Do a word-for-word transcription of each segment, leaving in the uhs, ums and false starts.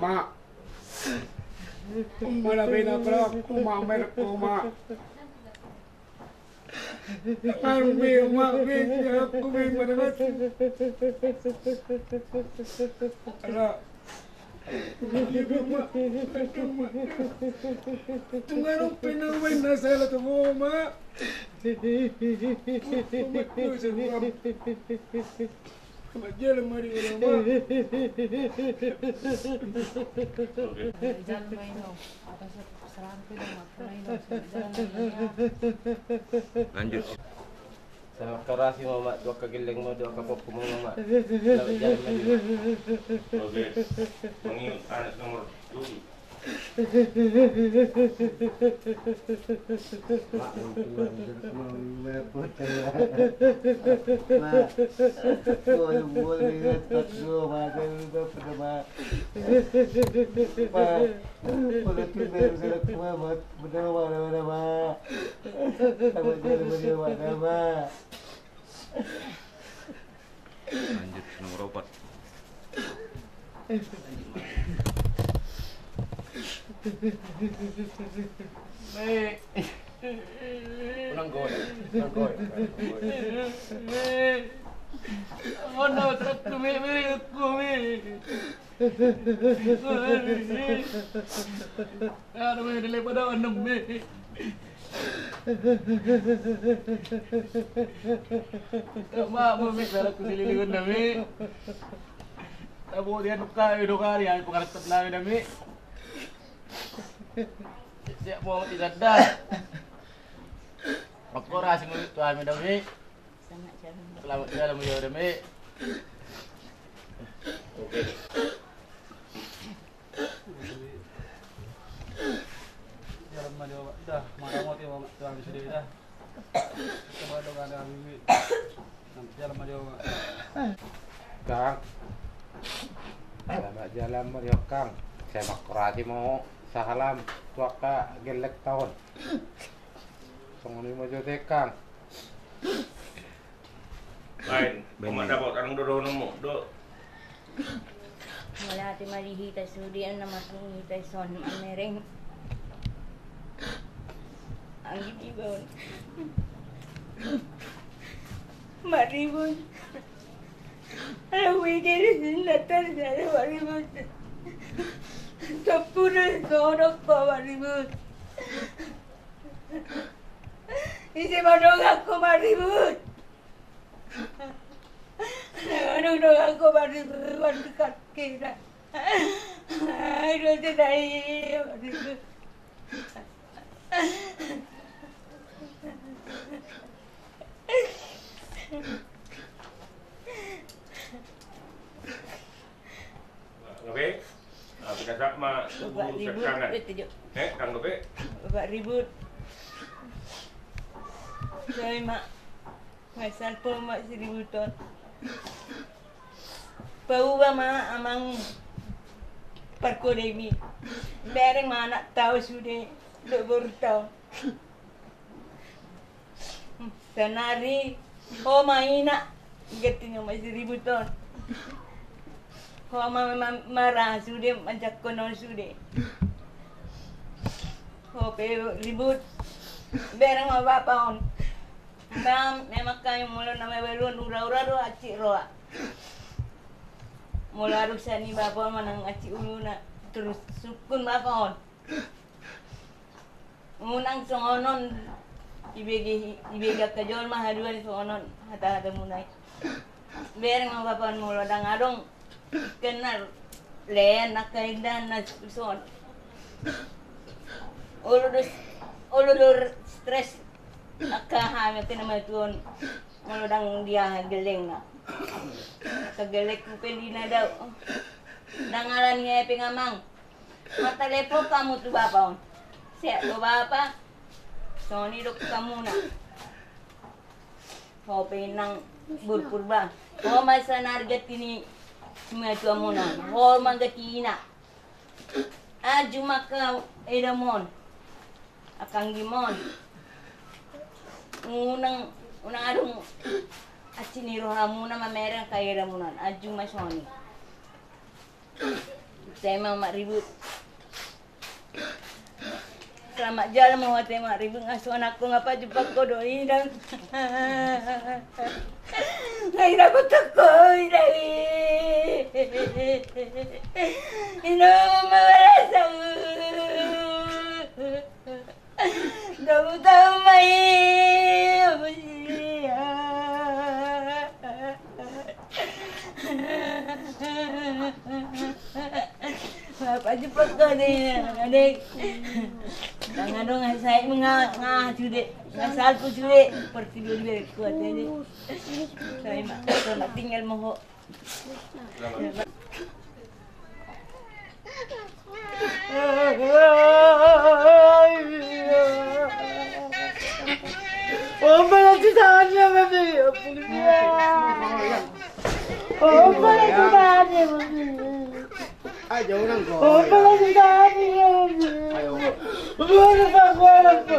Ma. Mana bena pala kuma merko ma. Marme ma be aku be mana. Ala. Tunggaro pena wena sala tu ma. Jalan mari orang ma. Jalan mari no. Atas serampe dong ma. Lanjut. Samakkarasi ma ma tu angka gelleng ma tu angka pokku ma ma. Selamat jalan ma. Oke. Mangiut anak nomor tujuh. Lanjut nomor opat. Unang goyang, unang goyang. Mana truk kumi, kumi. Aduh, ini lepas dah, enam, Mi. Maaf, Mi, salah ku sililingon, Mi. Tabo dia duka, Mi, duka, dia pengarat nami, Mi. Siap mau tidak dah. Aku rasa mulut tu, Mi, dah, Mi. Selamat jalan. Selamat jalan, Mi. Oke. Jalan ma dia, Pak. Dah, marah mau tiba, Pak. Tuhan sudah dah. Coba dong ada, Mi. Jalan ma dia, Pak. Kang. Selamat jalan ma dia, Kang. Samakkarasi ma sahalam tu angka gellengta on. Songon i ma jo te, Kang. Lain, ma dapot, adong do dohononmu do. Mauliate ma di hita sude na marhite dison mamereng. Anggi di baon. Maribun. Ayo wigir sinatan dari maribun. Tepur sodok pa maribun. Ise ma donganku maribun. Donganku maribun, dekat kira. Aduh, tidak, iya, maribun. Oke. Nah, kita sama Bapak tugu Ribut, sekangan. Eh, Kang Dope? Bapak Ribut. Sorry, Mak. Masalpo ma si Ribut on. Pauba ma amang parkodemi. Bereng ma anak tau sude, do boru tau. Sanari ho ma ina, gati ni ma si Ribut on. Ho ma, ma, mara sude, manjakkon on sude. Ho pe Ribut. Bereng ma bapa on. Bang, memang kami molo na mabalu on ura-ura do aci roa. Molo adong sian i bapa on manang aci uluna, terus sungkun bapa on. Unang songon on, ibege, ibege angka jolma haduan songon on hata-hata muna i. Bereng ma bapa on molo ndang adong kenal len angka indahan na son. Olo do, olo do stres angka hami angka na matua on. Molo ndang dia gellengna. Angka gellengku pe di na dao. Ndang alani hepeng amang. Martalepon hamu tu bapa on. Sehat do bapa. Songon i do hamuna. Ho pe inang boru Purba. Ho ma sanari gati ni matua muna. Ho ma gati ina. Aju ma angka edamon. Angka anggimon. Unang, unang adong aci ni rohamuna mamereng angka edamuna. Aju ma songon i. Sai ma mak ribut. Selamat jala ma ho ate mak ribut, nga so anakku nga pajumpang ho do inang. Nga inang ho toko inang. Inang ma marasa. Dabu tahu mai. Bapak jemput kau deh, adik. Tangan dong saya menga nga sude, nga salpu sude, pertidur di bawah kuat ini. Saya mak, selamat tinggal moho. Opa, nanti tangannya, Mami. Opa, nanti tangannya, Mami. Ayo, ulang kau. Opa, nanti tangannya, Mami. Ayo. Opa, nanti tangannya, Mami.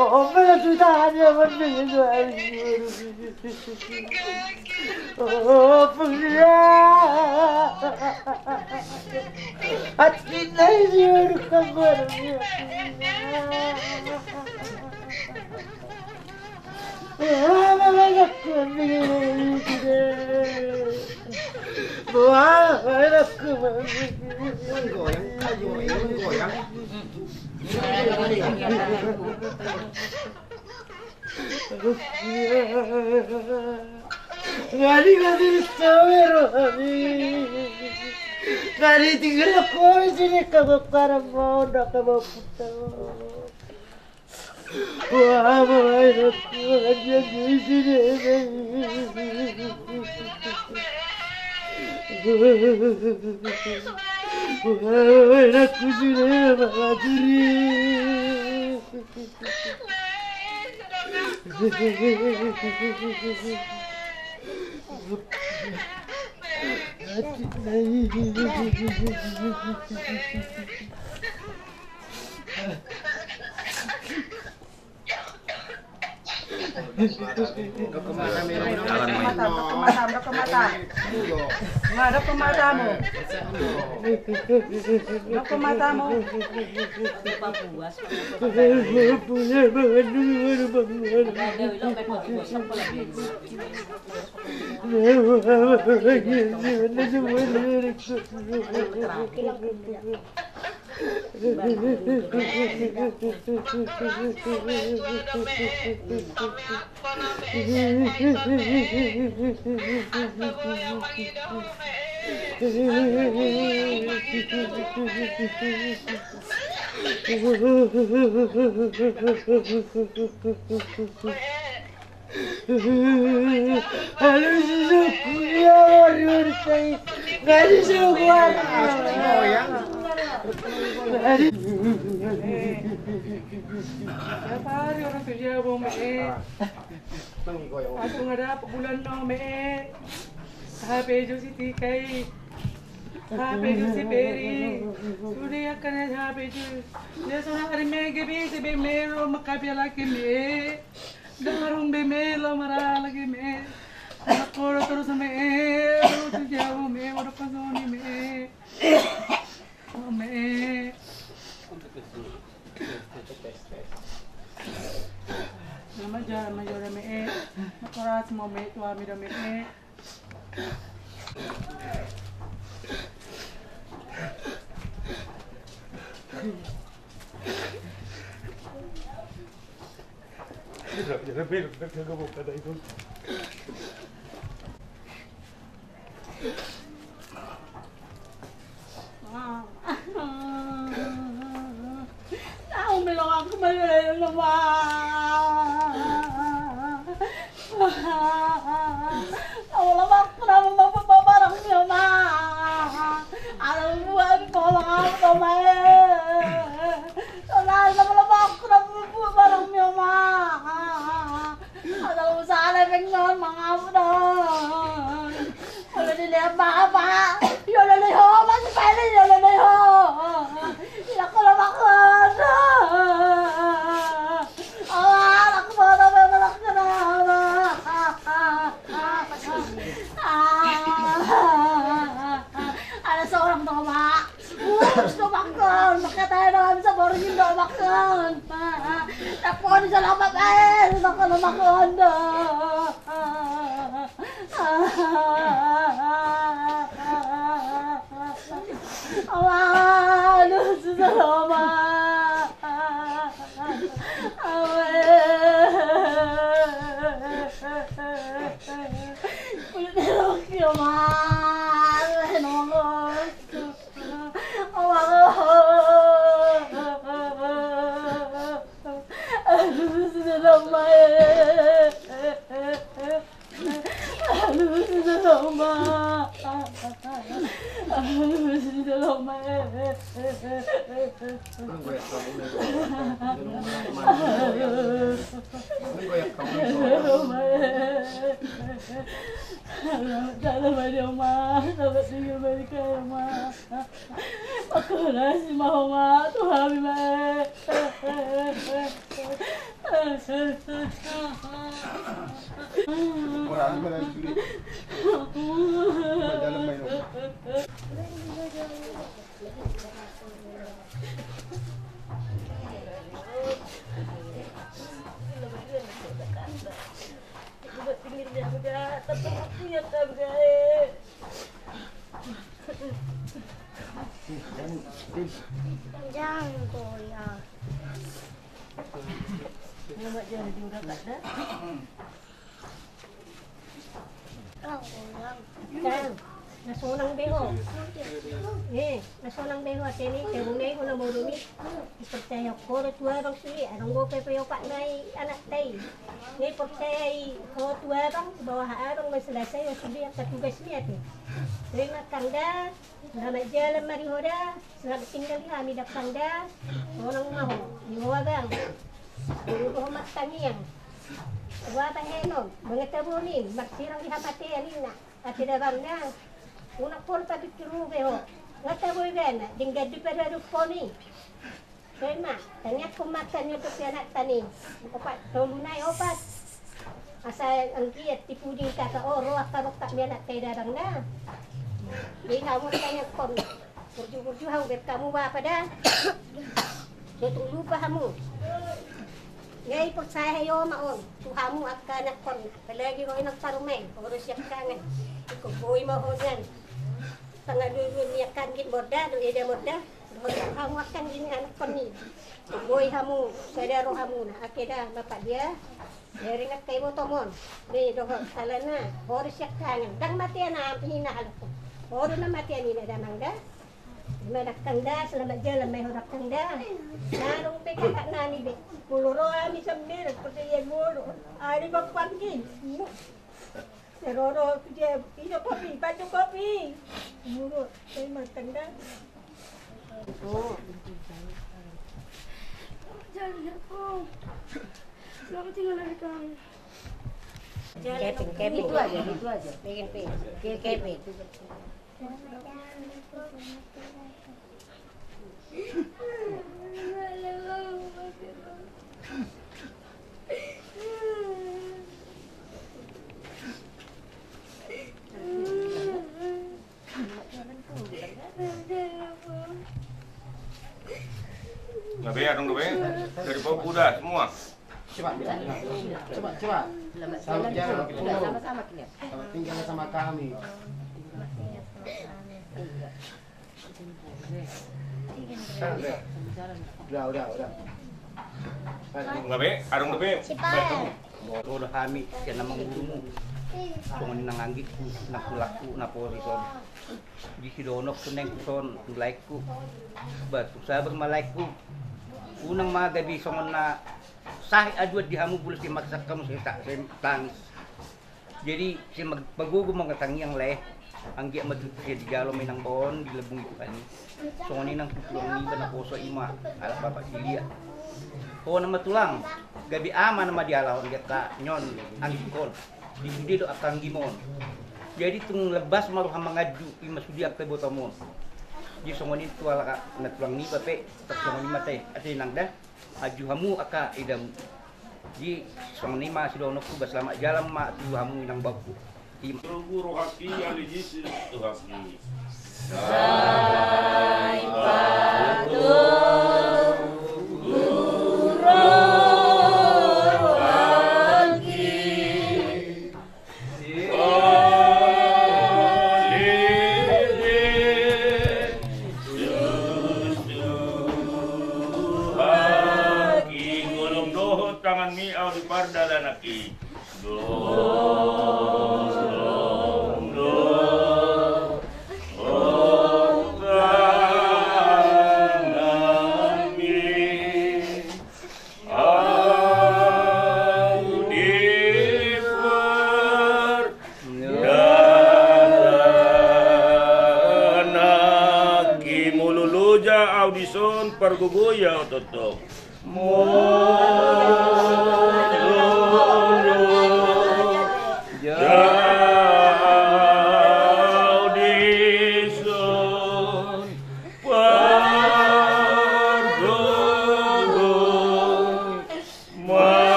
Opa, nanti tangannya, Mami. Oh, Putra. Atina ini urut kabar. Wah, mama aku ambil ini. Wah, mama aku ambil. Goyang, ayo, goyang. Ngadi ngadi sawero ngadi. Ngadi tinggal aku sini kagok karam mau ndak mau putar. Wah, main aku ngadi di sini. Wah, main aku sini, Mama Turi. Dok ke mata, dok ke mata, dok ke mata. Nah, dok ke matamu. Dok ke matamu. Aduh, susu kuliah, waduh, waduh, tai. Nggak ada susu kuliah. Aduh. Tiap hari orang kerja, Bang, eh. Aku nggak dapat bulan, no, eh. Hape jo si Tika i. Hape jo si Peri. Sude angka na hape jo. Dia sana hari mege be si be mero makapi laki me. Darung be me lo mara laki me. Nakoro terus me. Terus jauh me. Waduh pasoni me. Oh me. Nama jara majora me. Nakoro semua me tua me da me. Au melo aku melo melo ma. Au melo aku na melo barang melo ma. Au buat melo aku ma. Soalnya melo aku na melo barang melo ma. Ada usaha ada pengen mangamu dong. Olo ni le baba. Olo ni ho, Mas Peri, olo ni ho. Ila kolo makono. Ala aku mau tahu apa nak kena. Ah. Terus do makan, makan tayo do, bisa boring do makan. Tapi di sana apa, eh, makan, makan do. Aduh, susah do, Oma. Awe. Kulit elok ya, Oma. Elok. Oma. Aduh, susah do, Oma. Aduh, susah do, Oma. Aduh, susah do, Oma. Dalam aja, Oma. Selamat tinggal balik ya, Oma. Makasih, Oma. Tuhan, Oma. Jangan goyang. Kang, na sonang be ho. Eh, na sonang be ho, ate ni, te bune ho na modom i. Dipercaya ho do tu abang sude, adong dope pe opat nai anak ta i. Ni percaya i ho tu abang, bahwa abang ma selesai ho sude angka tugas ni, ate. Terima, Kang, da. Selamat jalan ma di ho da. Selamat tinggal di hami da, Kang, da. Sonang ma ho. Di ho abang. Di ho martangiang. Ua bahenon, mangataboni, marsirang di hamatean ninna. Ate da, Bang, na. Unang pola tapikir ube ho. Nga tabo ibana, denggan di pada dup ho ni. Soi ma, tangiangkon ma angka ni, untuk si anak ta ni. Opat, tolu nai opat. Asa anggiat di pudi kata oro, angka rongkap ni anak ta i da, Bang, na. Jadi hamu tangiangkon. Burju-burju hamu, ber hamu bapa da. Sotung lupa hamu. Nga i porsaya i oma on tu hamu angka anakkon, apalagi ho inang parumaen, ho do siangkangan. Ingkon boi ma ho nian. Pangalualuan ni angka anggit monda do, eda monda. Dohot hamu angka anggit ni anakkon i. Ingkon boi hamu, sada rohamuna. Ate da, bapa dia. Dari angka ibotom on. Be dohot alana ho do siangkangan. Ndang mate anakna, hina halak. Ho do na mate anina, damang da. Ima da, Kang, da, selamat jalan ma i ho da, Kang, da. Nang pe kakak nami be. Molo ro hami sambil seperti ia molo. Ari bapanggi. Ro ro dia, ino kopi, bantu kopi. Molo, ima, Kang, da. Jalan ya, Kang. Selamat tinggal dari kami. Keping, keping. Itu aja, itu aja. Pengen, pengen. Keping. Nga be, adong do be. Dari bau kuda semua. Coba, coba, coba. Selamat jalan, Kak. Sama-sama, Kak. Selamat tinggal sama kami. Udah, udah, udah. Nga be, adong do be. Baik, kamu. Molo hami sian na mangurumu, songon i nang anggikku, nang tulangku, naposo i son. Di sidohononku nangkin son tu laengku. Ba tung sabar ma laengku. Unang ma gabe songon na sahe aduan di hamu, molo sai marsak hamu sai ta-, sai tangis. Jadi sai mag-, magogo ma tangiang lae. Anggiat ma tutu sai dijalo ma inang on, dileboni Tuhan i. Songon i nang tu tulang niba naposo i ma, ala bapa si Lia. Ho nama tulang, gabe ama nama dialahon di angka ni on, anggikkon. Di sude do angka anggim on. Jadi tung lebas ma roha manganju, ima sude angka ibotom on. Jadi songon i tu ala na tulang niba pe, tar songon i ma te, ate nang da. Anju hamu angka idamu. Jadi songon i ma sidohononku, ba selamat jalan ma tu hamu inang baoku. Ima. Guru, guru haki, ale Yesus Tuhanki. Sai Pargogoi ahu tongtong.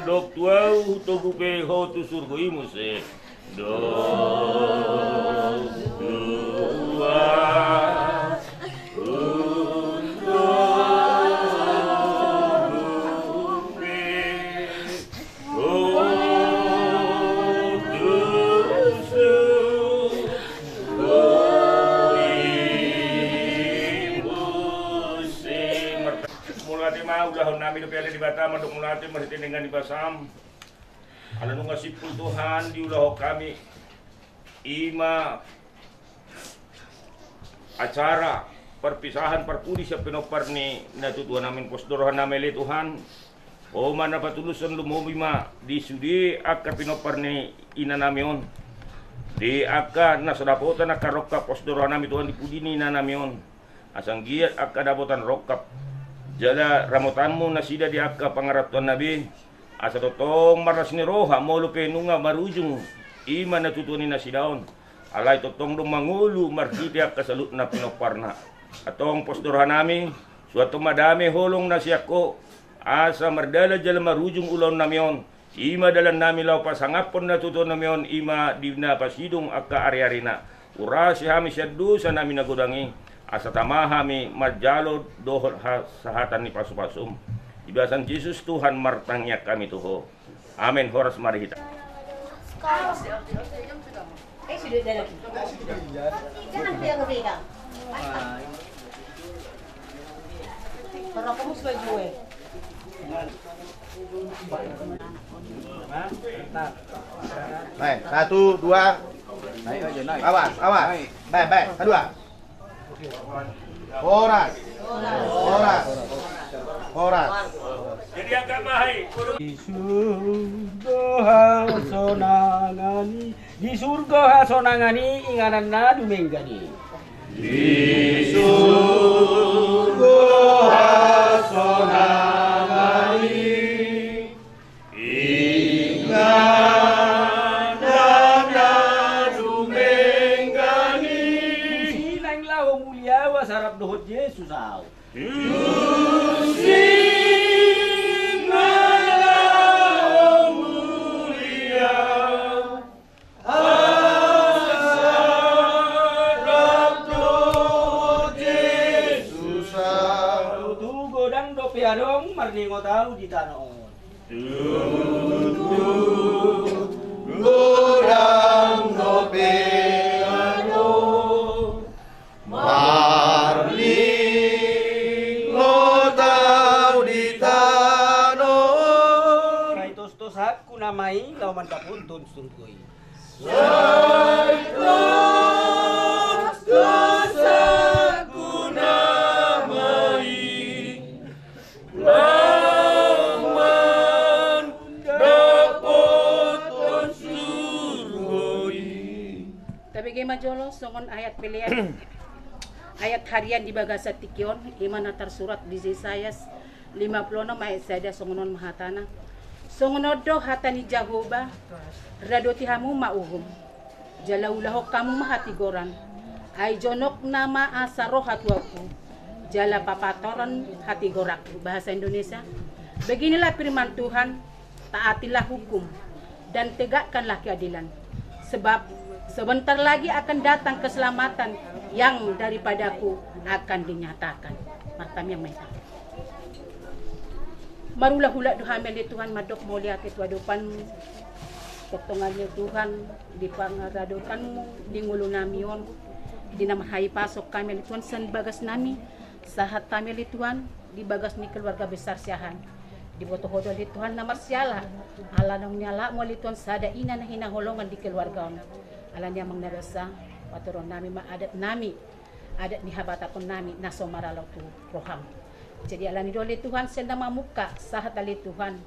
Dok tu ahu, togu pe ho tu surgo i muse. Mauliate ma ulahonon nami dope ale Debata, mandok mauliate marhite denggan ni basam. Ala nunga simpul Tuhan diulahon hami, ima acara parpisahan parpudi sian pinompar ni natuatuan nami on. Pos do roha nami ale Tuhan, Ho ma na patulushon, lumobi ma di sude angka pinompar ni ina nami on, di angka na so dapotan angka rongkap. Pos do roha nami Tuhan di pudi ni ina nami on, asa anggiat angka dapotan rongkap jala ramotanmu nasida di angka pangarantoan na be, asa tongtong marlas ni roha molo pe nunga marujung ima natuatuan ni nasida on. Alai tongtong do mangolu marhite angka saluhutna pinomparna. Antong pos do roha nami, suanhon ma dame holong na sian Ho, asa mardalan jala marujung ulaon nami on. Ima dalan nami laho pasangaphon natuatuan nami on, ima di na pasidung angka ariarina. Urasi hami sian dosa nami na godang i, asa tama hami manjalo dohot hasahatan ni pasupasum. Di bagasan Jesus Tuhan martangiang hami tu Ho. Amen. Horas ma di hita. Eh, sudah ada lagi. Jangan pegang-pegang. Para kamu sebagai gue. Baik, satu, dua. Awas, awas. Baik, baik. Kedua. Horas. Horas. Horas. Di surgo hasonangan i, di surgo hasonangan i, inganan na dumenggan i. Di surgo hasonangan i. Inganan na dumenggan i. Tusi naeng laho mulia ahu asa rap dohot Jesus ahu. Tusi naeng laho mulia ahu asa rap dohot Jesus ahu. Tutu godang dope adong marningot ahu di tano on. Tutu godang dope adong marningot ahu di tano on. Sai tostos hakku nama i laho mandapothon surgo i. Sai tostos hakku nama i laho mandapothon surgo i. Tabege ma jolo songon ayat pelean, ayat harian di bagasan tingki on, ima na tarsurat di Jesayas lima pulu onom ayat sada, songon on ma hatana. Songon on do hata ni Jahowa: Radoti hamu ma uhum, jala ulahon hamu ma hatigoran. Ai jonok nama asa ro hatuaonku, jala papatorhon hatigoranku. Bahasa Indonesia: Beginilah firman Tuhan, taatilah hukum dan tegakkanlah keadilan, sebab sebentar lagi akan datang keselamatan yang daripadaku akan dinyatakan. Martamiang ma hita. Marhulahula do hami ale Tuhan mandok mauliate tu adopanmu. Tongtong ale Tuhan, di pangaradotanmu di ngolu nami on, di na marhahipason hami ale Tuhan sian bagas nami, sahat hami ale Tuhan di bagas ni keluarga besar Siahaan. Diboto Ho do ale Tuhan na marsiala, ala naung nialamu ale Tuhan sada ina na hinaholongan di keluarga on. Alani i amang na basa, patorang nami ma adat nami, adat ni habatahon nami na so maralo tu roham. Jadi alani do ale Tuhan sian na mamungka, sahat ale Tuhan,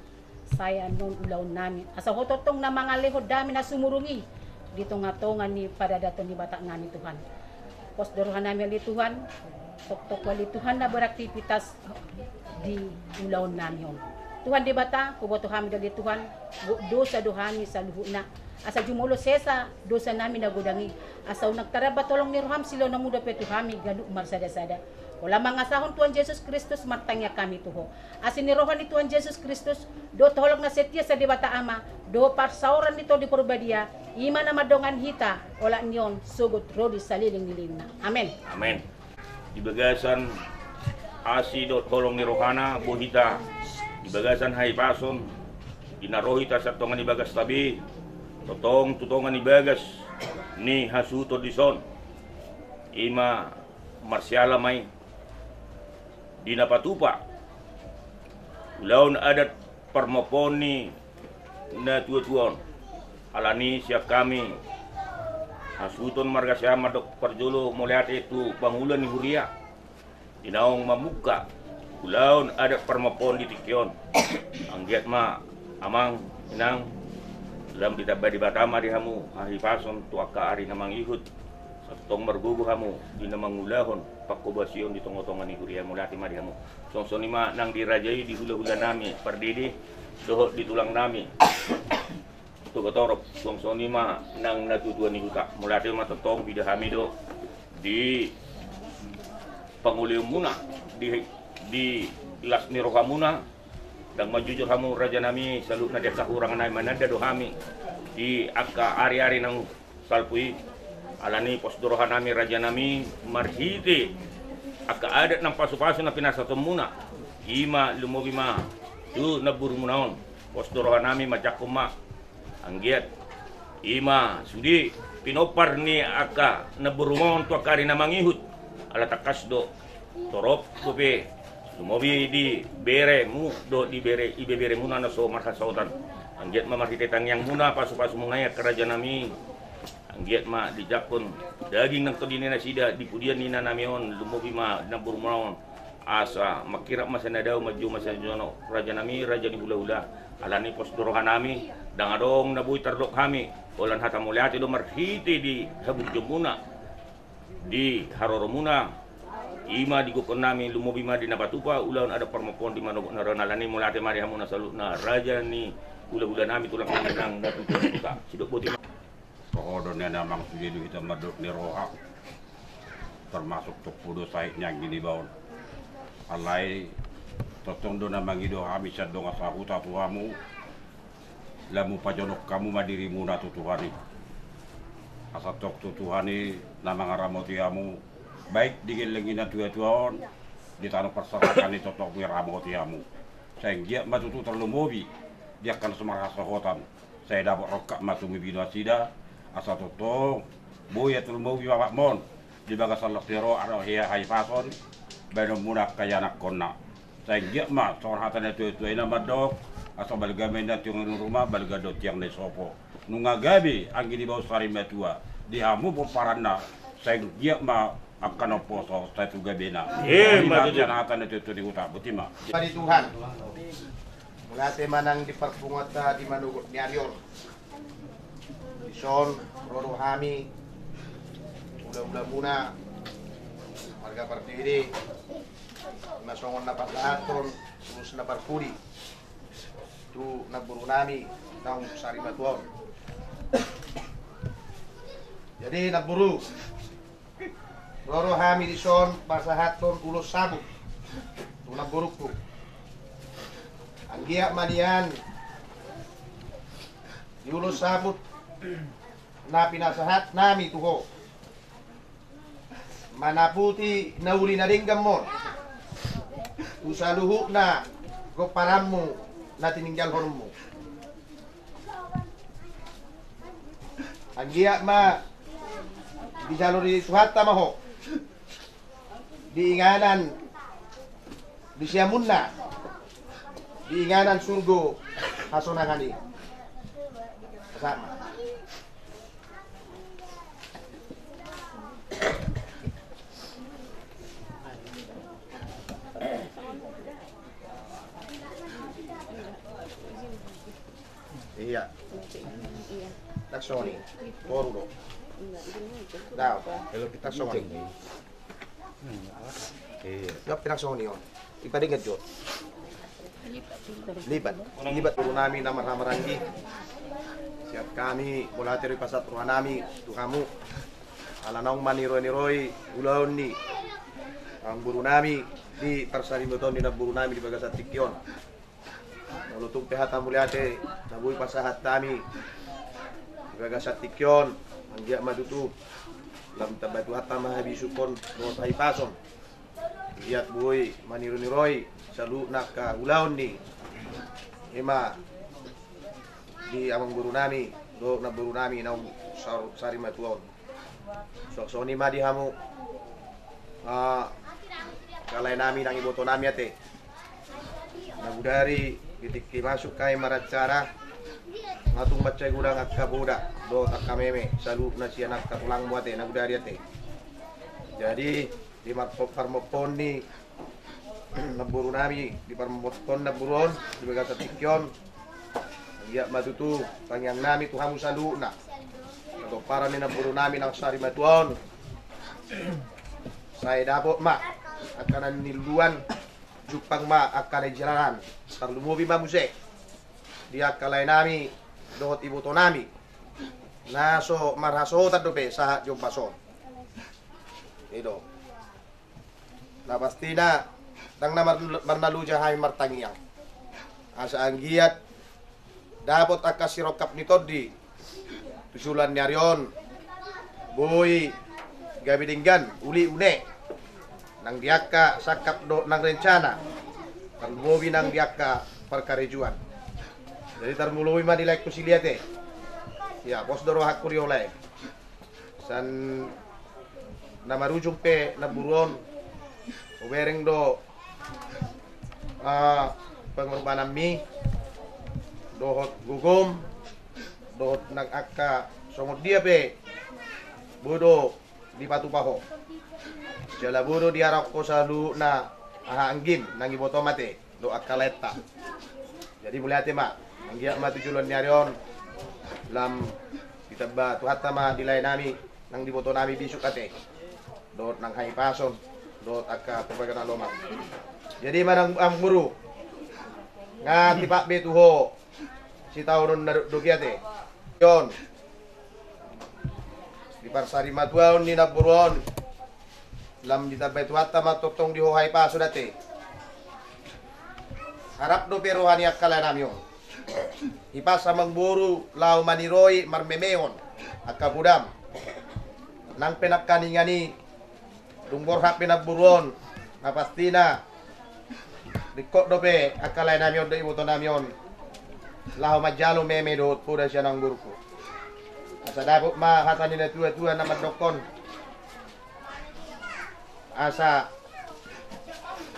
sai annon ulaon nami, asa Ho tongtong na mangalehon dame na sumurung i di tonga-tonga ni paradaton ni Batak nami, Tuhan. Pos do roha nami ale Tuhan, toktok ale Tuhan na beraktivitas di ulaon nami on. Tuhan Debata, huboto hami do ale Tuhan, dosa do hami saluhutna. Asa jumolo sesa dosa nami na godang i, asa unang tarambat holong ni roham, silehononmu dope tu hami ganup marsada-sada. Holan mangasahon Tuhan Jesus Kristus martangiang hami tu ho. Asi ni roha ni Tuhan Jesus Kristus, dohot holong na setia sian Debata Ama, dohot parsaoran ni Tondi Parbadia, i ma na mandongani hita olat ni on sogot ro di saleleng ni lelengna. Amen. Amen. Di bagasan asi dohot holong ni rohana, boi hita di bagasan hahipason, di na ro hita sian tonga ni bagasta be, tongtong tu tonga ni bagas ni hasuhuton dison. I ma marsiala ma i di na patupa ulaon adat parmompoon ni natua-tua on. Alani sian hami hasuhuton marga Siahaan mandok parjolo mauliate tu pangula ni huria di naung mamungka ulaon adat parmompoon di tingki on. Anggiat ma amang, inang, lam ditamba Debata ma di hamu hahipason tu angka ari na mangihut. Sai tongtong margogo hamu di na mangulahon panghobasion di tonga-tonga ni huria. Mauliate ma di hamu. Suang songon i ma nang di raja i, di hula-hula nami pardede dohot di tulang nami Togatorop. Suang songon i ma nang natua-tua ni huta. Mauliate ma, tongtong huida hami do di pangoleonmuna, di, di las ni rohamuna. Ndang manjujur hamu raja nami, saluhutna di angka hurang nai mananda do hami di angka ari-ari naung salpu i. Alani pos do roha nami raja nami, marhite angka adat nang pasu-pasu na pinasahatonmuna, i ma lumobi ma tu namborumuna on. Pos do roha nami manjangkon ma, anggiat i ma sude pinompar ni angka namborumuna on tu angka ari na mangihut. Ala tangkas do torop dope, lumobi di beremu dohot di bere, ibeberemuna na so marhasaotan. Anggiat ma marhite tangiangmuna, pasu-pasumuna i angka raja nami, anggiat ma dijangkon daging nang tondi ni nasida di pudian ni inanami on, lumobi ma namborumuna on. Asa mangkirap ma sian na dao, manjou ma sian na jonok, raja nami, raja ni hula-hula. Alani pos do roha nami, ndang adong na boi tardok hami, holan hata mauliate do marhite di haburjuonmuna, di haroromuna, i ma digokhon nami, lumobi ma di na patupa ulaon adat parmompoon di manogot ni ari on. Alani mauliate ma di hamuna saluhutna raja ni hula-hula nami, tulang nami nang natua-tua ni huta. Sidok boti ma. Toho do nian amang, sude do hita mandok ni roha, termasuk tompu do sahit ni anggi ni baon. Alai tongtong do na mangido hami sian dongan sahuta tu hamu, lam hupajonok hamu ma dirimuna tu Tuhan i. Asa tong tu Tuhan i na mangaramoti hamu, baik di gelleng ni natua-tua on, di tano parserahan i tongtong diramoti hamu. Sai anggiat ma tutu tarlumobi di angka na so marhasohotan. Sai dapot rongkap ma tumobi nasida, asa tongtong boi ate lumobi ma bapmon di bagasan las ni roha dohot hahipason baenonmuna angka ianakhonna. Sai anggiat ma songon hata ni natua-tua i na mandok, asa balga ma inna tiang ni ruma, balga do tiang na isopo. Nunga gabe anggi ni baon sarimatua di hamu pomparanna, sai anggiat ma angka na umposo sai tu gabena. Emma tutu. Hata na tutu di huta, boti ma. Padi Tuhan. Mauliate ma nang di parpunguanta di manogot ni ari on. Dison ro do hami, hula-hulamuna, marga Pardede, na songon na pasahathon ulos na parpudi tu namboru nami naung sarimatua on. Jadi namboru, ro do hami dison pasahathon ulos sabut tu namborungku. Anggiat ma nian di ulos sabut na pinasahat nami tu ho, manaputi na uli na denggan on tu saluhutna pomparanmu na tininggalhononmu. Anggiat ma dijalo ni Tuhanta ma ho di inganan di siamunna, di inganan surgo hasonangan i. Sama. Iya. Nang songon i. Toru do. Dao. Nang songon i. Iya. Jawab nang songon i on. Ipadingat jo. Lipat. Lipat. Boru nami na marhahamaranggi. Sian hami mauliate do dipasahat roha nami tu hamu. Ala naung maniroi-niroi ulaon ni amangboru nami di parsarimatua ni namboru nami di bagasan tingki on. Molo tung pe hata mauliate na boi pasahat hami di bagasan tingki on, anggiat ma tutu lam tamba Tuhanta ma habisuhon dohot hahipason. Anggiat boi maniroi-niroi saluhutna angka ulaon ni, ima, di amangboru nami dohot namboru nami naung sar-, sarimatua on. Suang songon i ma di hamu, ah, angka lae nami nang iboto nami ate. Na bodari di tingki masuk hami maracara, nga tung mansai godang angka poda dohot angka meme saluhutna sian angka tulangmu ate, na bodari ate. Jadi di mar-, parmompoon ni namboru nami, di parmompoon namboru on di bagasan tingki on, anggiat ma tutu tangiang nami tu hamu saluhutna. Hatomparan ni namboru nami naung sarimatua on, sai dapot ma angka na niluluan, jumpang ma angka na jinalahan. Tarlumobi ma muse di angka lae nami dohot iboto nami na so marhasohotan dope sahat di ombas on. I do. Na pastina ndang na mar-, marnaloja hami martangiang asa anggiat dapot angka sirongkap ni tondi tu joloan ni ari on, boi gabe denggan, uli une nang di angka sangkap dohot nang rencana, tarlumobi nang di angka parkarejoan. Jadi tarlumobi ma di laengku si Liate. Ia, pos do rohangku di ho lae. Sian na marujung pe namboru on, hubereng do, ah, pangorbananmi dohot gogom dohot nang angka songon dia pe boi do dipatupa ho. Jala boi do diarahon ho saluhutna aha anggim nang ibotom ate dohot angka laenta. Jadi mauliate ma, anggiat ma tu joloan ni ari on lam ditamba Tuhanta ma di lae nami nang di iboto nami bisuk ate dohot nang hahipason dohot angka purbaga na lomak. Jadi manang amangboru, nga tipak be tu ho sitaonon na dokdok i ate. On di parsarimatuaon ni namboru on, lam ditambai Tuhanta ma tongtong di ho hahipason ate. Rap dope roha ni angka lae nami on. Hipas amangboru laho maniroi marmemehon angka podam. Nang pe nangkaningan i dung borhat pe namboru on, na pastina ringkot dope angka lae nami on dohot iboto nami on laho manjalo meme dohot poda sian amangboruku. Asa dapot ma hata ni natuatua na mandokkon, asa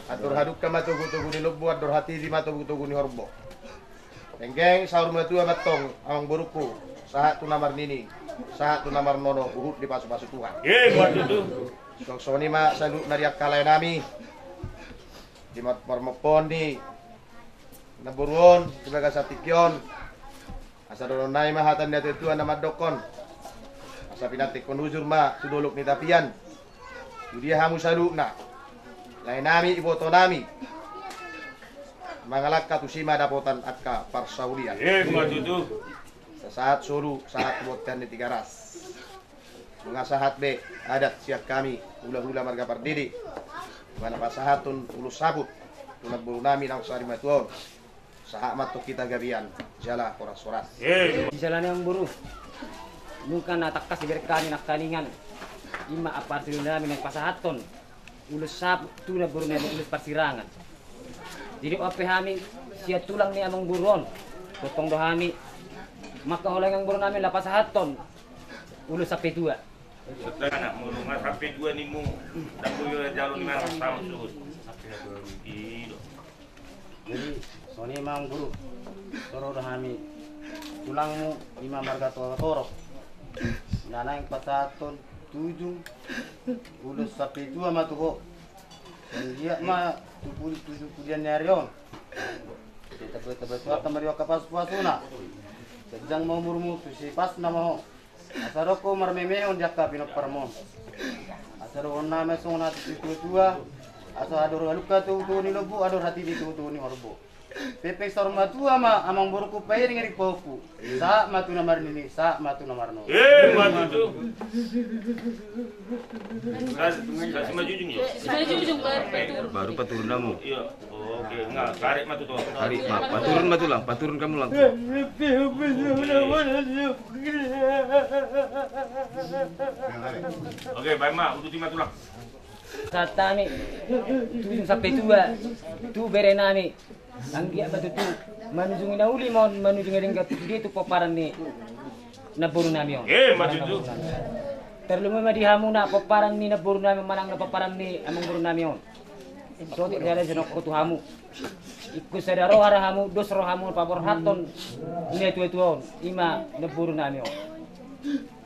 andor hadungka ma togutogu ni lombu, andor hatibi ma togutogu ni horbo. Denggan saur matua ma antong amangboruku, sahat tu na marnini, sahat tu na marnono, huhut dipasupasu Tuhan. Ima tutu. Suang songon i ma saluhutna di angka lae nami di mar-, parmompoon ni namboru on di bagasan tingki on. Asa dohonon nami ma hata ni natuatua na mandokkon, asa pinantikhon hujur ma tu dolok ni tapian. Tu dia hamu saluhutna, lae nami, iboto nami, mangalangka, tusi ma dapotan angka parsaulian. Ima tutu. Sahat solu, sahat tu bontean ni Tigaras. Nunga sahat be adat sian hami hulahula marga Pardede, manang pasahathon ulos saput tu namboru nami naung sarimatua on. Sahat ma antong hita gabe an jala horashoras. Ima. Di jala ni amangboru, nunga na tangkas dibereng hami nangkaningan, ima parsirangan nami na pasahathon ulos saput tu namboru nami, ulos parsirangan. Jadi on pe hami sian tulang ni amangboru on, tongtong do hami mangkaholongi amangboru nami laho pasahathon ulos sampe tua. Setelah anak mulu, mas sampe tua ni mu, dan gue jalo ni mas sama suhut. Iyo. Jadi songon i ma amangboru, toro do hami tulangmu, ima marga Torop. Na naeng pasahathon tujung ulos sampe tua ma tu ho. Anggiat ma tu pudi-, tu pudian ni ari on, tetap, tetap, tetap, tetap, tetap, tetap, tetap, tetap, Ganjang ma umurmu, tu si pas nama ho. Asa adong ho marmemehon di angka pinomparmon. Asa dohonon nami songon hata ni tuatua. Asa adong halumpang tu, tu ni lombu, adong hatibi tu, tu ni horbo. Pepeng saur matua ma amangborungku pairing-iring pahompu. Sahat ma tu na marnini, sahat ma tu na marnono. Eh, ma tutu. Kas-, kasih maju jung, ya? Maju jung, baru paturun. Baru paturun hamu. Iya. Oke, enggak, tarik ma tutu. Tarik ma, paturun ma tulang, paturun hamu langsung. Oke, baen ma, uduti ma tulang. Sahat hami tu ujung sampe tua, tu bere nami. Anggiat ma tutu manujungi na uli ma on, manujungi denggan tu dia tu pomparan ni namboru nami on. Eh, ma tutu. Tarlumobi ma di hamu na pomparan ni namboru nami on, manang na pomparan ni amangboru nami on. Sotik sada sonok tu hamu. Ingkon sada roha do hamu, dos rohamu paborhathon na tuatua on, i ma namboru nami on.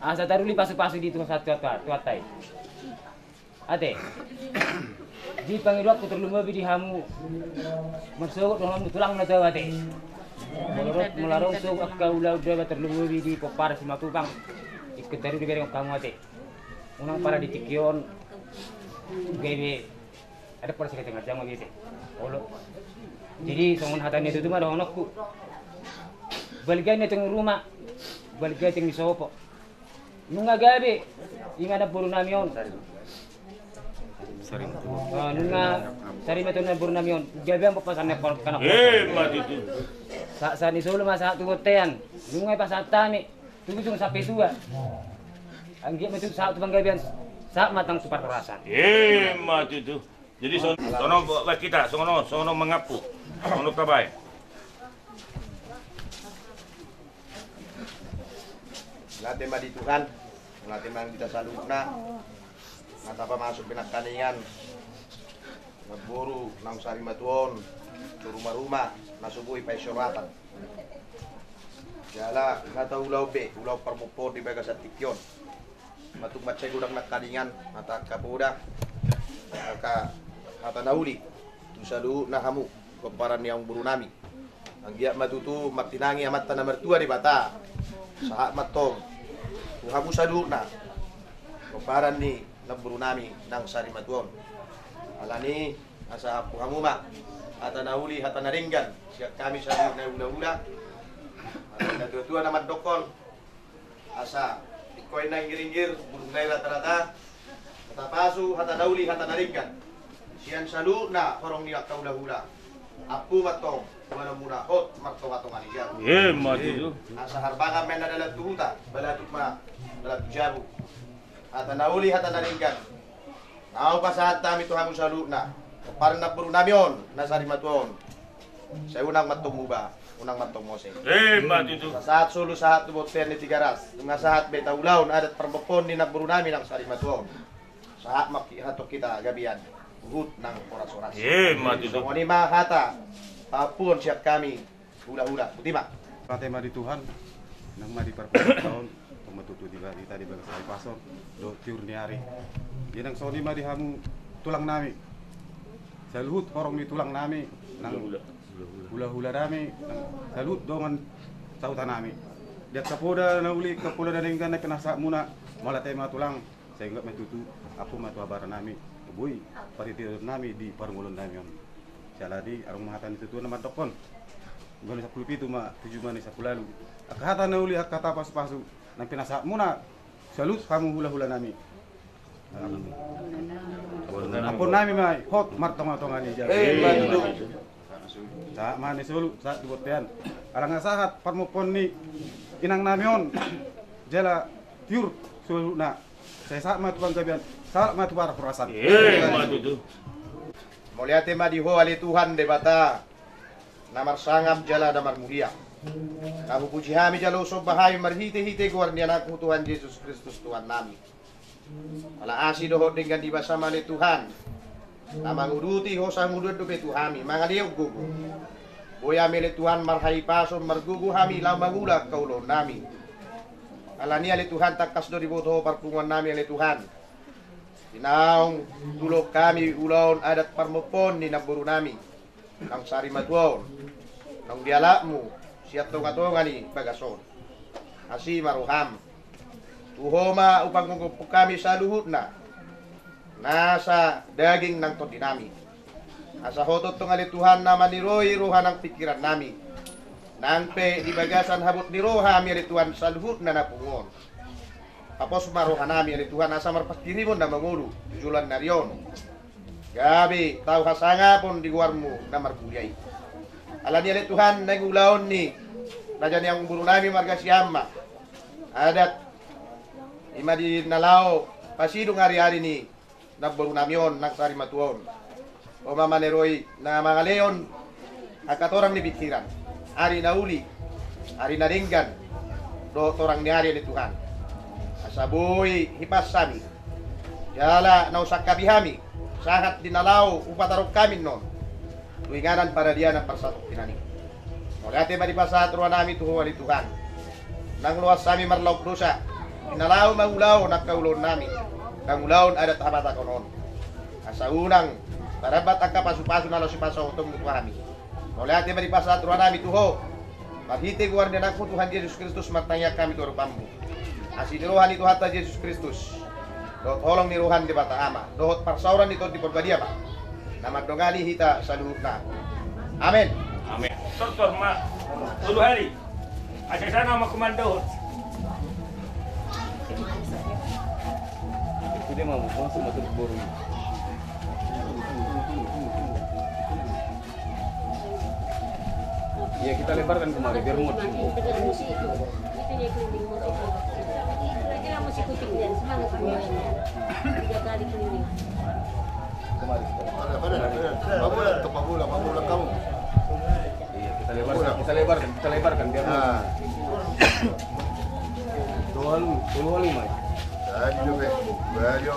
Asa taruli pasupasu di Tuhan, Tuhan, Tuhan, Tuhanta i. Ate. Di pangidoanku tarlumobi di hamu. Marsogot do hamu tulang na tau, ate. Molo ro-, molo adong sogot angka ulaon daba tarlumobi di pomparan Simatupang. Ingkon taruli bere hamu, ate. Unang pala di tingki on. Gabe. Ada pala sika tengah jam, ate. Olo. Jadi songon hata ni tutu ma dohononku. Balga ni tung ruma. Balga tung ni sopo. Nunga gabe, i ma namboru nami on. Sari matua. Ah, nunga sari matua namboru nami on. Gabe ma pasahat ni angka anak. Eh, ma tutu. Sa-, sahat ni solu ma sahat tu bontean. Nunga pasahat hami tu ujung sampe tua. Anggiat ma tutu sahat tu panggabean, sahat ma tang tu parhorasan. Eh, ma tutu. Jadi son-, sono buat kita, sono, sono mangampu, sono tabae. Mauliate ma di Tuhan, mauliate ma di hita saluhutna, na tapamasuk pe nangkaningan namboru naung sari matua on tu ruma-ruma na so boi paisoloatan. Jala hata ulaon be, ulaon parmompoon di bagasan tingki on. Matuk mansai godang nangkaningan hata angka poda, angka hata na uli tu saluhutna hamu pomparan ni amangboru nami. Anggiat ma tutu martinangi Amanta na martua Debata. Sahat ma antong tu hamu saluhutna pomparan ni namboru nami naung sari matua on. Alani asa ampu hamu ma hata na uli, hata na denggan sian hami saluhutna hulahula. Alani na tuatua na mandokkon, asa ingkon na inggir-inggir, bulung na i rata-rata, hata pasu, hata na uli, hata na denggan sian saluhutna horong ni angka hulahula. Ampu ma antong dohononmuna, hot martonga-tonga ni jabu. Eh, ma tutu. Asa harbangan ma inna dalan tu huta, balatuk ma dalan tu jabu. Hata na uli, hata na denggan naung pasahat hami tu hamu saluhutna pomparan namboru nami on na sari matua on. Sai unang ma antong muba, unang ma antong mose. Eh, ma tutu. Sahat solu, sahat tu bontean ni Tigaras. Nunga sahat be hita ulaon adat parmompoon ni namboru nami naung sari matua on. Sahat ma antong hita gabean, huhut nang horas-horas. Eh, ma tutu. Songon i ma hata paampuon sian hami hulahula. Botima. Mauliate ma di Tuhan, nang ma di parpudun taon, tong ma tutu di hita di bagas ari Paskah on dohot tiur ni ari. Jadi nang songon i ma di hamu tulang nami, saluhut horong ni tulang nami, nang hulahula nami, nang saluhut dongan sahuta nami. Di angka poda na uli, angka poda na denggan na pinasahatmuna, mauliate ma tulang. Sai anggiat ma tutu ampu ma tu habara nami, boi paritiron nami di parngoluon nami on. Siala ni adong ma hata ni tuatua na mandokkon, ganup sampulu pitu ma tu jumani sampulu ualu. Angka hata na uli, angka hata pasu-pasu na pinasahatmuna saluhut hamu hulahula nami. Ampuon nami ma i, hot martonga-tonga ni jabu. Eh, ma tutu. Sahat ma ni solu, sahat tu bontean. Ala nunga sahat parmompoon ni inang nami on, jala tiur saluhutna. Sai sahat ma tu panggabean, sahat ma tu parhorasan. Eh, ma tutu. Mauliate ma di Ho ale Tuhan Debata, na marsangap jala na marmulia. Na hupuji hami jala husomba hami marhite-hite goar ni Anakmu Tuhan Jesus Kristus Tuhan nami. Ala asi dohot denggan ni basaM ale Tuhan, na manguduti Ho sanguluan dope tu hami mangalehon gogo. Boi hami ale Tuhan marhahipason margogo hami laho mangula angka ulaon nami. Alani ale Tuhan, tangkas do diboto Ho parpunguan nami ale Tuhan. Di naung tulak hami ulaon adat parmompoon ni namboru nami naung sari matua on, naung dialapMu sian tonga-tonga ni bagas on. Asi ma roham. Tu Ho ma hupanggomgomi hami saluhutna, nasa daging nang tondinami. Asa Ho tongtong ale Tuhan na maniroi roha nang pingkirannami. Nang pe di bagasan habot ni roha hami ale Tuhan saluhutna na pungu on. Papos ma rohanami ale Tuhan asa marpanghirimon na mangolu tu joloan ni ari on. Gabe tau hasangapon di goarmu na marmulia i. Alani ale Tuhan naeng ulaon ni raja ni amangborunami marga Siama. Adat i ma di na laho pasidung ari-ari ni namborunami on nang sari matua on. Ho ma maniroi na mangalehon angka torang ni pingkiran, ari na uli, ari na denggan, dohot torang ni ari ale Tuhan. Asa boi hipas hami jala na husangkapi hami sahat di na laho hupataruhon hami on tu inganan paradianan parsatongkinan i. Mauliate ma dipasahat rohanami tu Ho ale Tuhan. Nang loas hami marlaok dosa di na laho mangulahon angka ulaonnami, mangulahon adat habatahon on. Asa unang tarambat angka pasupasu na laho sipasahatonmu tu hami. Mauliate ma dipasahat rohanami tu Ho. Marhite goar ni Anakmu Tuhan Jesus Kristus martangiang hami tu adopanmu. Asi ni roha ni Tuhanta Jesus Kristus dohot holong ni roha ni Debata Ama dohot parsaoran ni Tondi Parbadia ma na mandongani hita saluhutna. Amen. Amen. Tortor ma. Tolu hali. Asa sana ma komando. Itu dia mau masuk masuk boru. Iya, kita lebarkan kemari, biar muat. Kemari. Mana, mana, mana? Pabula, ke pabula, pabula kamu. Iya, kita lebarkan, kita lebarkan, kita lebarkan, biar muat. Nah. Dua lu, dua lu, Mai. Tadi juga, baju.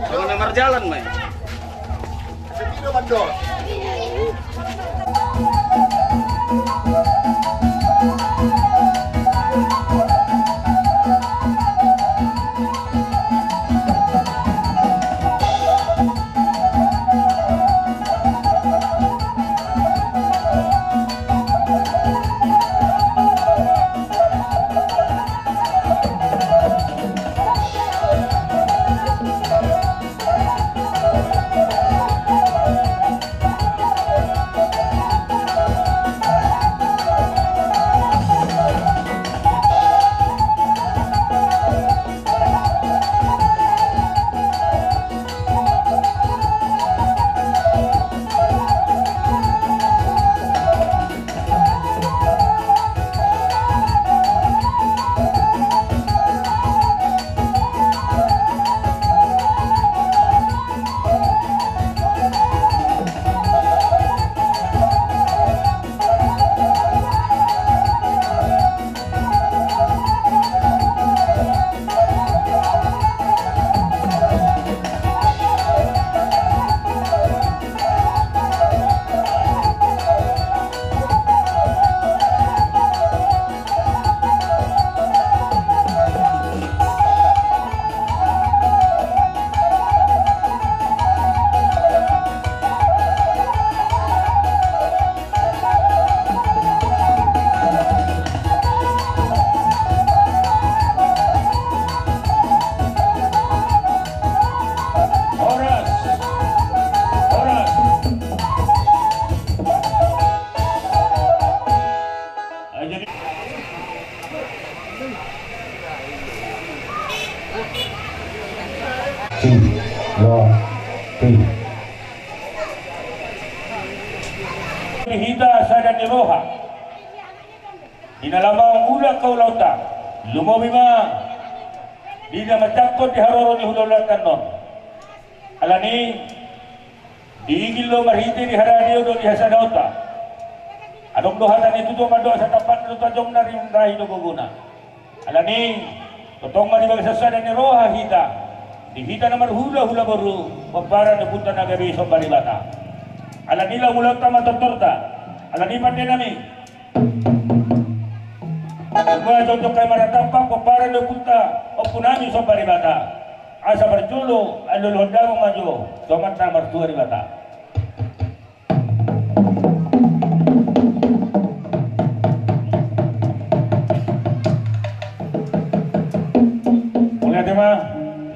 Jangan marjalan, Mai. Ti, lo, ti. Di hita sada ni roha. Di na lam mangula angka ulaonta. Lumobi ma di na manjangkon di haroro ni hulahulamuna on. Alani i, diigil do marhite di haradeon dohot di hasadaonta. Adong do hata ni tutu mandok, asa tampakna do tajomna, rimrahi do gogona. Alani i, tongtong ma di bagasan sada ni roha hita. Di hita na marhulahula boru, pomparan ni ompunta na gabe somba Debata. Alani i, lam ulaonta ma tortorta. Alani i, pandenami, asa jongjong hami marnatampak pomparan ni ompunta, ompunami somba Debata. Asa parjolo alualuhon damang ma jo tu Amanta Martua Debata. Mauliate ma.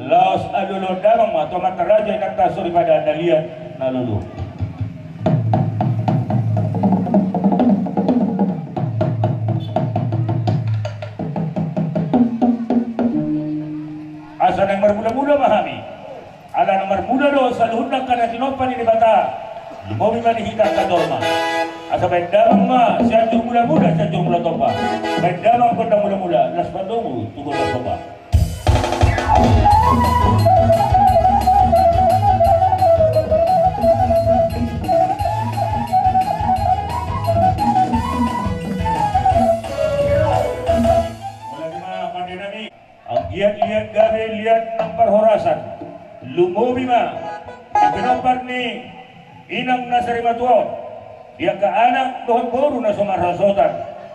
Laos alualuhon damang ma tu amanta raja, inanta soripada na liat na lolo. Asa naeng marmulamula ma hami. Ala na marmula do saluhutna angka na tinompa ni Debata. Lumobi ma di hita angka jolma. Asa baen damang ma Sianjur Mulamula, Sianjur Mulatompa. Baen damang gondang mulamula, las pandomu tu gondang somba. Mauliate ma, pandenami. Anggiat liat gabe liat nang parhorasan. Lumobi ma di pinompar ni inang na sarimatua on, di angka anak dohot boru na so marhasohotan.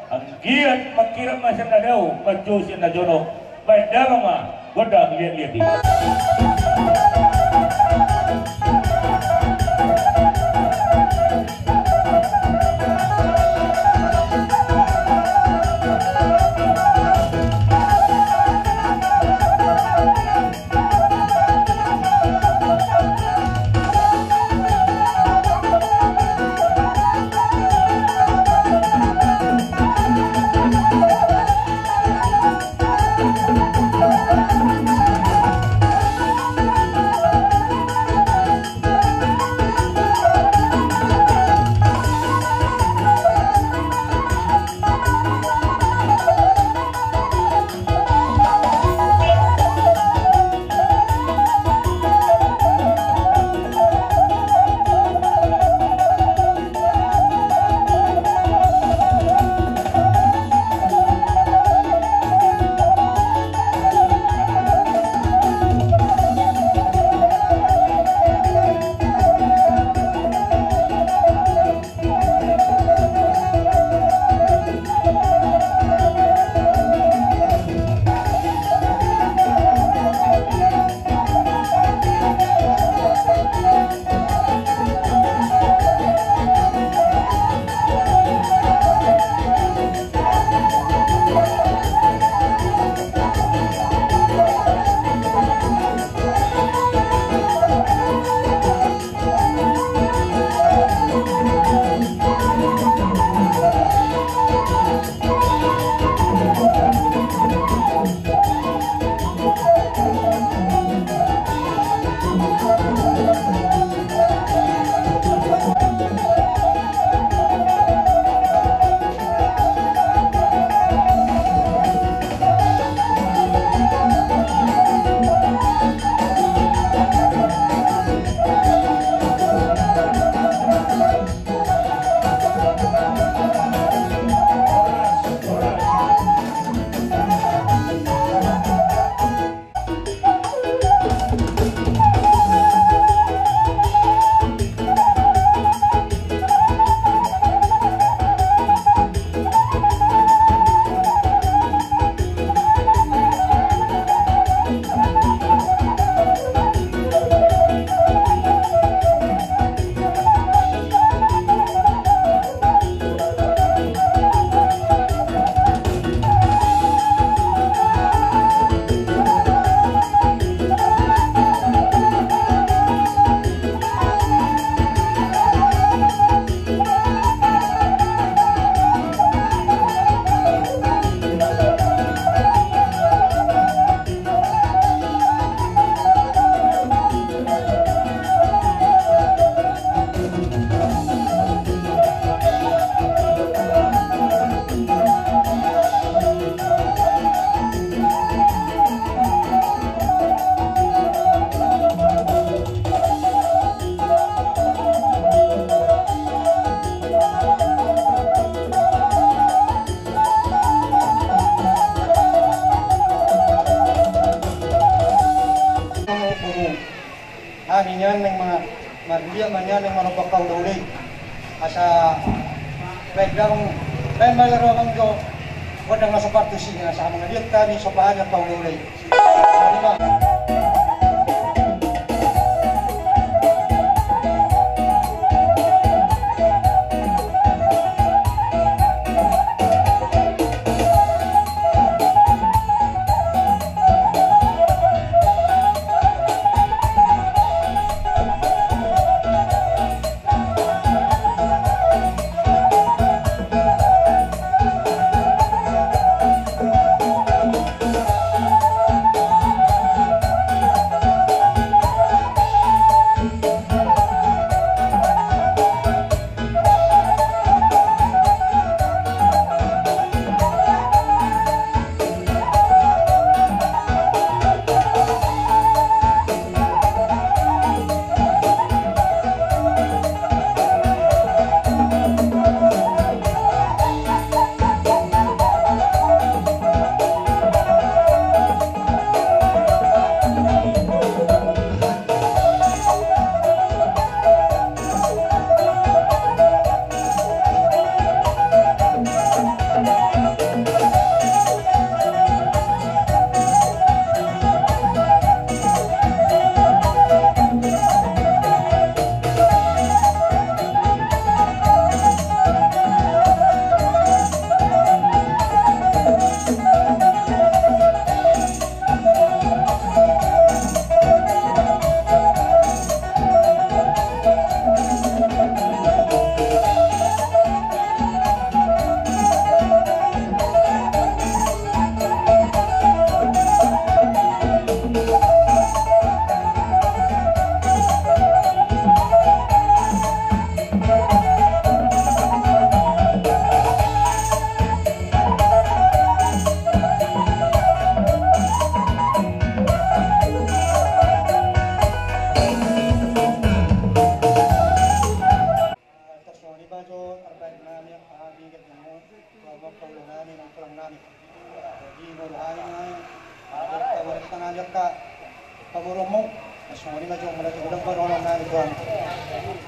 Anggiat mangkirap ma sian na dao, manjou sian na jonok. Baen damang ma gondang liatliat i. Nian naeng ma-, marliat ma nian naeng manombang haulaula i. Asa baen damang, baen ma i ro abang jo. Gondang na so partusi, asa mangaliat hami so pahangan haulaula i. Tar songon i ma jo tarbaen nami, hami, gabe nami, tu amang paula nami, nang tulang nami. Jadi molo hami nai, ada pamarenta nami angka pamoruonmu. Tar songon i ma jo, molo jo godang pamoruon nami tu hamu.